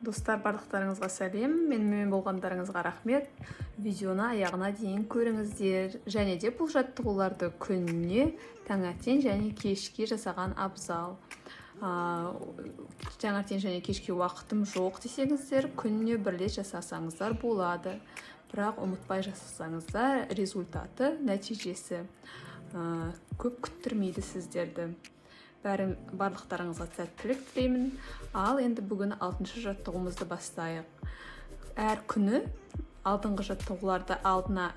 Достар, барлықтарыңызға сәлем. Менімен болғандарыңызға рахмет. Видеоны аяғына дейін көріңіздер. Және де бұл жаттығуларды күніне таңертең және кешке жасаған абзал. Таңертең және кешке уақытым жоқ десеңіздер, күніне бір рет жасасаңыздар болады. Бірақ ұмытпай жасасаңыздар, результаты, нәтижесі көп күттірмейді сіздерді. Барлықтарыңызға сәттілік тілеймін. Ал енді бүгін 6-шы жаттығуымызды бастайық. Әр күні алдыңғы жаттығуларды алдына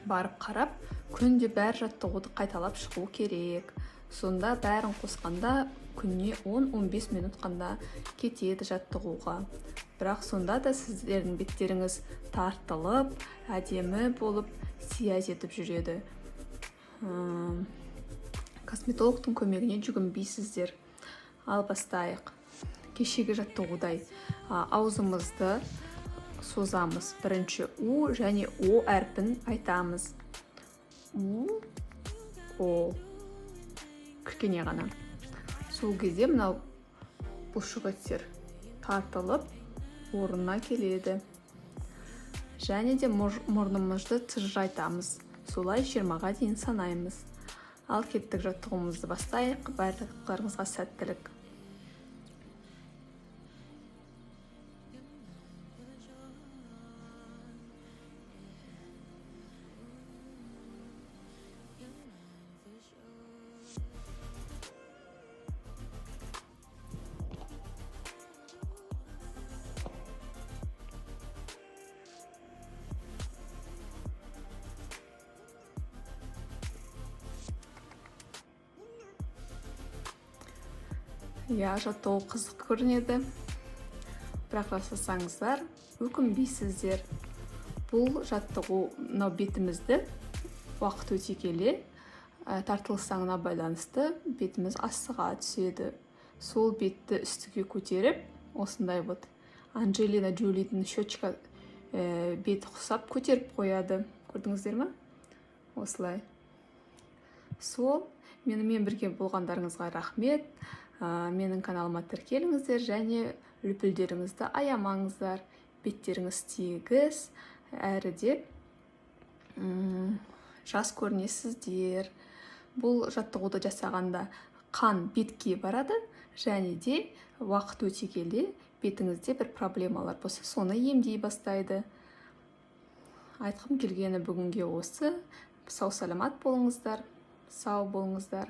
барып қарап, күнде бәр жаттығуды қайталап шығу керек. Сонда бәрін қосқанда күніне 10-15 минут қана кетеді жаттығуға. Бірақ сонда да сіздердің беттеріңіз тартылып, әдемі болып сияз етіп жүреді. Косметологтың көмегіне жүгінбейсіздер. Ал бастайық. Кешегі жаттығудай аузымызды созамыз. Бірінші У және О әрпін айтамыз. У, О. Кішкене ғана. Сол кезде мынау бұлшық еттер тартылып орнына келеді. Және де мұрнымызды тыржайтамыз. Солай 20-ға дейін санаймыз. Ал кеттік, жаттығуымызды бастайық. Барлықтарыңызға сәттілік. Иә, жаттығу қызық көрінеді. Бірақ жасасаңыздар, өкінбейсіздер. Бұл жаттығу мынау бетімізді уақыт өте келе тартылысаңына байланысты бетіміз астыға түседі. Сол бетті үстіге көтеріп, осындай вот Анджелина Джолидің щечка беті құсап көтеріп қояды. Көрдіңіздер ме? Осылай. Сол, менімен бірге болғандарыңызға рахмет. Менің каналыма тіркеліңіздер және лүпілдеріңізді аямаңыздар. Беттеріңіз тегіс, әрі де жас көрінесіздер. Бұл жаттығуды жасағанда қан бетке барады және де уақыт өте келе бетіңізде бір проблемалар болса, соны емдей бастайды. Айтқым келгені бүгінге осы. Сау саламат болыңыздар, сау болыңыздар.